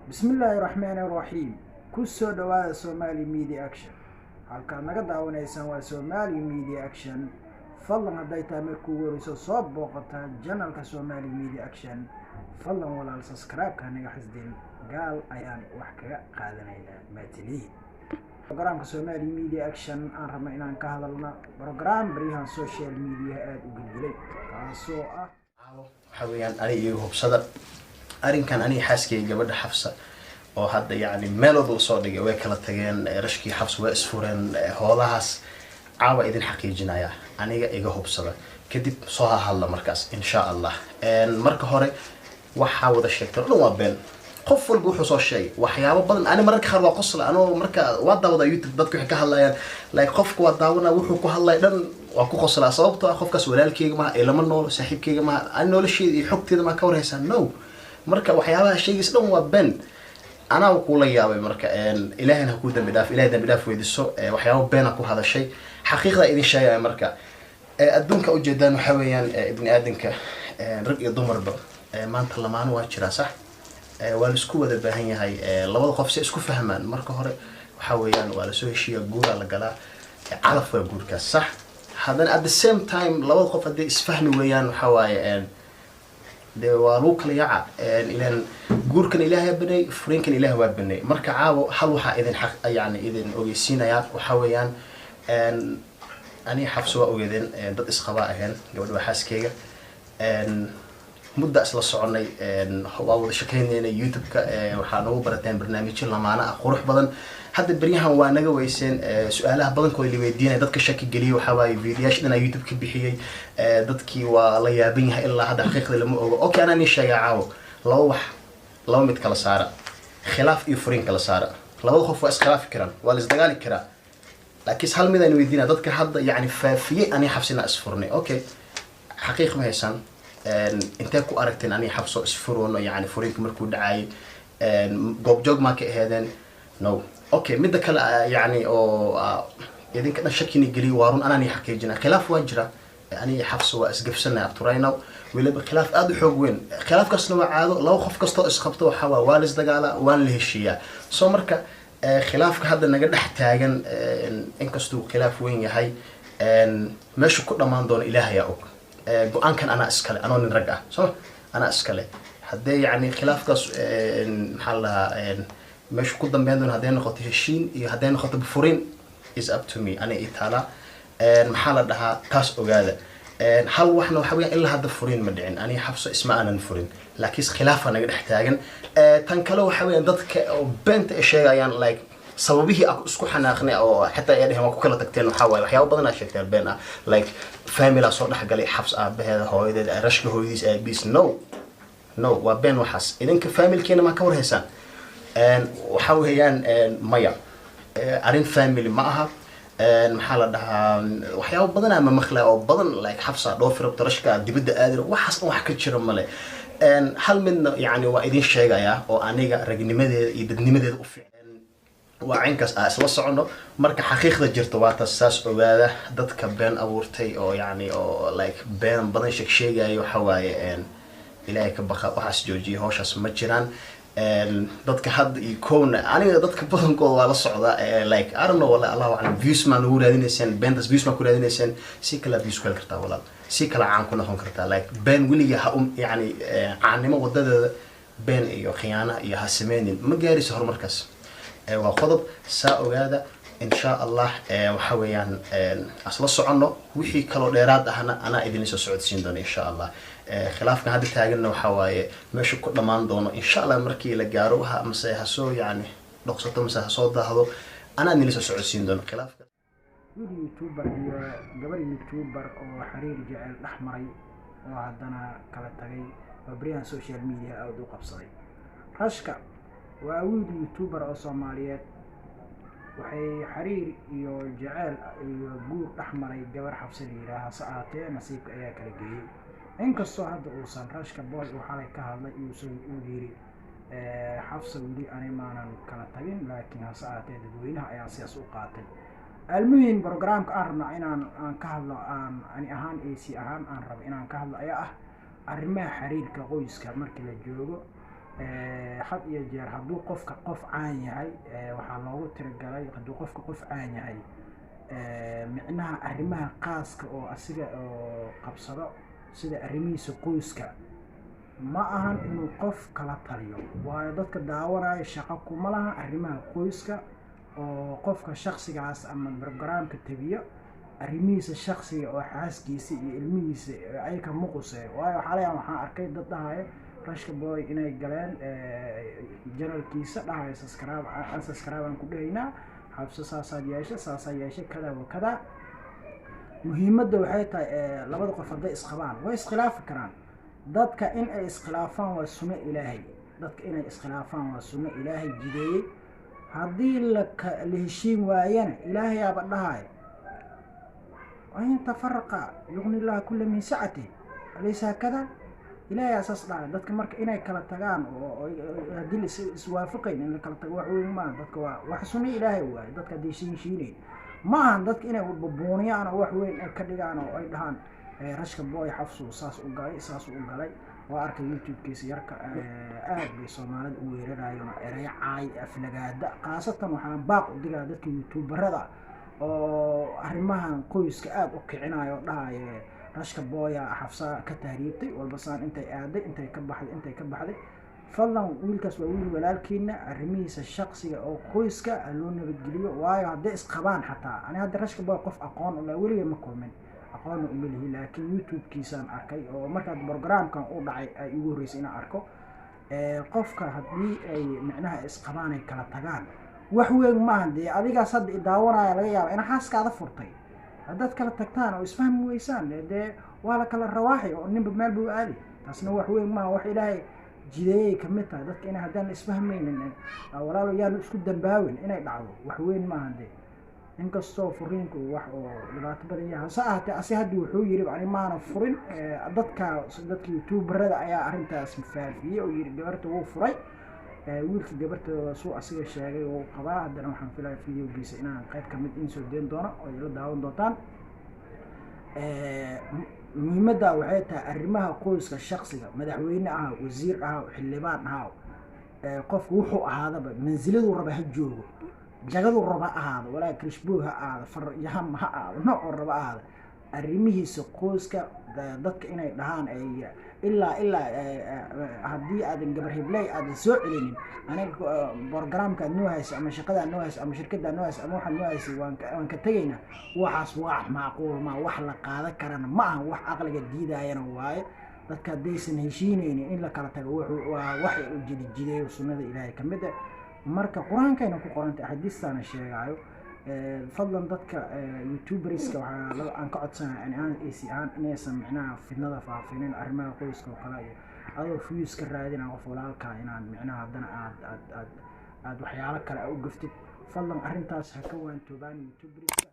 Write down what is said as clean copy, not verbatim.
Bismillaahi raxmaani raxiim. Ku soo dhawaada Somali Media Action. Halkaad naga daawanaysaan waa Somali Media Action. Fadlan, hadday tahay markuu ugu horeyso soo booqataa channelka Somali Media Action, fadlan walaal, subscribe-ka naga xisdin. Gaal ayaan wax kaga qaadanaynaa maatiliin. Programka Somali Media Action aan rabno inaan ka hadalna program baryahan social media aada u gilgilay, kaasoo ah Waxaa weeyaan, aniga iga hubsada arrinkan. Aniga xaaskayga, gabadha Xafsa, oo hadda yacni meel walba lasoo dhigay, way kala tageen. Rashkii Xafsa waa isfureen. Hoolahaas caawa idin xaqiijinaya. Aniga iga hubsada, kadib soo hadla markaas, insha Allah. Marka hore, waxaa wada sheegtay o dhan waa been. Qof walba wuxuu soo sheegay waxyaabo badan. Ani mararka qaar waa qosla anoo marka waa daawada YouTube, dadka waxay ka hadlayaan, like, qofka waa daawana, wuxuu ku hadlaya dhan waa ku qoslaa, sababtoo ah qofkaas walaalkeyga maha, ilama noolo, saaxiibkeyga maha, ani nolosheeda iyo xogteeda maa ka warhaysaa? No. Marka waxyaabaha sheegaysa dhan waa been. Anaa kula yaabay. Marka Ilaahayna ha kuu dambi dhaaf, Ilahay dambi dhaaf weydiso. Waxyaabo beena ku hadashay, xaqiiqda idin sheegaya. Marka adduunka ujeedaan waxaa weeyaan, ibni aadanka, rag iyo dumarba, maanta lamaano waa jiraa, sax? Waa la isku wada baahan yahay. Labada qof si isku fahmaan, marka hore waxaa weeyaan waa lasoo heshiiya, guuraa la galaa, calaf waa guurkaas, sax? Haddana at the same time, labada qof hadday isfahmi weeyaan, waxaa waaye dee waa lagu kala yaaca. Ilan guurkan Ilaahay banay, furiinkan Ilaah waa banay. Marka caawo hal waxaa idin xaq yani idin ogeysiinayaa, waxaa weeyaan, aniga Xafso waa ogeedeen, dad isqabaa aheen. Gabadha waa xaaskeyga. Mudda isla soconay, waa wada shaqeyneynay. YouTube-ka waxaa nagu barateen barnaamijyo lamaano ah, qurux badan. Hadda beryahan waa naga weyseen. Su-aalaha badankooda la weydiinaya, dadka shaki geliyay, waxaa waaye videoyaasha dhanaa YouTube ka bixiyey. Dadkii waa la yaaban yahay, ilaa hadda xaqiiqda lama ogo. Okay, anaa nii sheegaa caawo laba wax, laba mid kala saara: khilaaf iyo furiin kala saara. Labada qof waa iskhilaafi karaan, waa la isdagaali karaa, laakiin hal mid aan weydiinaya dadka hadda yani faafiyey aniga Xafsina isfurnay. Okay, xaqiiq ma haysan. Intee ku aragteen aniga Xafso isfuroono? Yani furiinka markuu dhacayay goobjoog maa ka aheedeen? No. Okay, midda kale, yani oo idinka dhan shakini geliyo, waa run, anaan xaqiijina, khilaaf waa jira. Aniga Xafso waa isgafsanay up to right now, weliba khilaaf aada u xoog weyn. Khilaafkaasna waa caado, laba qof kastoo isqabto waxaa waa la isdagaalaa, waana la heshiiyaa. So marka khilaafka hadda naga dhex taagan, inkastuu khilaaf weyn yahay, meeshu ku dhammaan doono Ilaahayaa og. Go-aankan anaa iskale, anoo nin rag ah, so anaa iskale. Haddee yani khilaafkaas, maxaa la dhahaa, meeshu ku dambeyn doono, hadday noqoto heshiin iyo hadday noqoto furin, is up to me, aniga itaala. Maxaa la dhahaa, taas ogaada. Hal waxna waxa weeyaan, ilaa hadda furin ma dhicin. Aniga Xafso isma aanan furin, laakiin khilaafa naga dhex taagan. Tan kale waxa weeyaan, dadka oo beenta ay sheegayaan, like sababihii aan isku xanaaqnay oo xitaa ay dheheen waa ku kala tagteen, waxaa waaye waxyaabo badan aa sheegteen been ah, like family aa soo dhexgalay, Xabs aabaheeda, hooyadeed, Rashka hooyadiis, aabiis. No, no, waa been waxaas. Idinka familkeena maa ka warhaysaan? Waxa weeyaan maya, arrin family ma aha. Maxaa la dhahaa, waxyaabo badan ama maqla oo badan, like Xabsa dhoofi rabto, Rashka dibadda aadi, waxaas dhan wax ka jira male. Hal midna yani waa idin sheegayaa oo aniga ragnimadeeda iyo dadnimadeeda u fiican waa cinkaas aa isla socono. Marka xaqiiqda jirta waa taas, saas ogaada. Dadka been abuurtay oo yani oo like been badan sheeg sheegayo, waxa waaye Ilaahay ka baqa, waxaas joojiya, hawshaas ma jiraan. Dadka hadda iyo kowna, aniga dadka badankooda waa la socdaa. Like, I don't know, wallahi, Allahu aclam, views maa nagu raadinayseen beentaas, views maa ku raadinayseen. Si kala views ku heli kartaa, walaal, si kala caan ku noqon kartaa. Like been weliga ha yani caannimo wadadeeda been iyo khiyaana iyo ha sameynin, ma gaarayso horumarkaas. Waa qodob, saa ogaada, insha Allah. Waxa weeyaan asla soconno, wixii kaloo dheeraad ahna anaa idin soo socodsiin doono, insha Allah. Khilaafkan hadda taaganna waxa waaye meesha ku dhammaan doono, insha Allah, markii la gaaro, ha mase ha soo yani dhoksato mase ha soo daahdo, anaa idin soo socodsiin doono khilaafka. Wiil YouTuber iyo gabar YouTuber oo xiriir jecel dhex maray oo haddana kala tagay oo beryahan social media aada u qabsaday. Rashka waa wiil YouTuber oo Soomaaliyeed. Waxay xiriir iyo jeceyl iyo guur dhex maray gabar Xabse la yidhaah. Hase ahaatee nasiibka ayaa kala geeyey, inkastoo hadda uusan Rashka Boy uu xalay ka hadlay, uusan uu yiri, "Xafsa weli ani maanan kala tagin," laakiin hase ahaatee dadweynaha ayaa sidaas u qaatay. Almuhim, programka aan rabno inaan aan ka hadlo, aan ani ahaan ac ahaan aan rabo inaan ka hadlo, ayaa ah arrimaha xiriirka qoyska markii la joogo. Had iyo jeer hadduu qofka qof caan yahay, waxaa loogu tiragalay hadduu qofka qof caan yahay, micnaha arrimaha qaaska oo asiga oo qabsado sida arrimihiisa qoyska ma ahan inuu qof kala taliyo, waayo dadka daawanaya shaqo kuma laha arrimaha qoyska oo qofka shaksigaas ama programka tabiyo arrimihiisa shaksiga oo xaaskiisa iyo ilmihiisa ayaka ma quseeyo. Waayo waxaa laga waxaan arkay dad dhahaya Rashka Boy inay galeen channelkiisa, dhahaya subscribe, unsubscribe aan ku dhahaynaa, Xabso saasaad yeesha, saasaa yeeshay, kada wa kada. Muhiimadda waxay tahay, labada qof hadday isqabaan way iskhilaafi karaan. Dadka in ay iskhilaafaan waa sunno Ilaahay. Dadka inay iskhilaafaan waa sunno Ilaahay jideeyey. Haddii la heshiin waayana, Ilaahayaaba dhahaya: "وإن تفرقا يغن الله كلا من سعته، أليس هكذا؟" Ilaahay asaas dhahay. Dadka marka inay kala tagaan oo haddii la iswaafaqayn in la kala tago wax weyn maaha. Dadka waa wax sunno Ilaahay waaye. Dadka haddii heshiin ma ahan dadka inay buuniyaan oo wax weyn ay ka dhigaan oo ay dhahaan Rashka Boy Xafsu saas u galay, saas u galay. Waa arkay YouTube-kiisa yarka, aad bay Soomaalida u weerarayeen oo ereyo caay, aflagaada. Khaasatan waxaan baaq u digaa dadka youtuberada oo arrimahan qoyska aada u kicinayo oo dhahaya Rashka Boya Xafsa ka tahriibtay, walbasaan intay aaday, intay ka baxday, intay ka baxday. Fadlan, wiilkaas waa wiil walaalkiina, arrimihiisa shaqsiga oo qoyska ha loo nabadgeliyo. Waayo hadday isqabaan xataa, ani hadda Rashka Boy qof aqoon ula weligay ma kulmin, aqoonna uma lihi, laakiin YouTube-kiisaan arkay oo markaad programkan u dhacay ay igu horreysay inaan arko. Qofka haddii ay micnaha isqabaan ay kala tagaan wax weyn maaha. Dee adigaas hadda idaawanaya laga yaaba ina xaaskaada furtay. Haddaad kala tagtaan oo isfahmi weysaan, dee waa la kala rawaaxi oo ninba meel buu aadi. Taasna wax weyn maaha, wax Ilaahay jideeyay kamid tahay. Dadka ina haddaan isfahmaynin, walaalo, yaanu isku dambaawin inay dhacdo wax weyn maaha. Dee inkastoo furiinku wax oo dhibaato badan yahay, hase ahaatee ase hadda wuxuu yiri ani maana furin. Dadka youtuberada ayaa arrintaas faafiyey oo yiri gabarta wuu furay. Wiilka gabarta suu asiga sheegay wuu qabaa. Haddana waxaan filaya videogiisa inaan qayb kamid in soo deen doono oo ila daawan doontaan. Muhiimadda waxay tahay arrimaha qoyska shaksiga, madaxweyne ahaw, wasiir ahaw, xildhibaan ahaw, qofku wuxuu ahaadaba, mansiladuu raba ha joogo, jagaduu raba ha ahaado, walaa krishboog ha ahaado, faryaham ha ahaado, noocuu raba ha ahaado, arrimihiisa qoyska dadka inay dhahaan ay ilaa haddii aadan gabar hibley aadan soo celinin, aniga programka aad noo haysa ama shaqada aad noo haysa ama shirkadda aad noo haysa ama waxaad noo haysay waan ka tegaynaa. Waxaas wax macquul ma wax la qaadan karana ma aha, wax aqliga diidayana waaye. Dadka haddaysan heshiinaynin in la kala tago waa wax u jidijideeyo sunnada Ilaahay ka mid ah. Marka Qur-aankayna ku qorantay, axaadiistaana sheegaayo. Fadlan dadka youtuberska waxaa aan ka codsanaya ani ahaan, AC ahaan, inaysan micnaha fitnada faafinin arrimaha qoyska oo kale, iyo adoo views ka raadina qof walaalkaa inaad micnaha haddana aad waxyaalo kale u gaftid. Fadlan arrintaas ha ka waantoobaan youtuberska.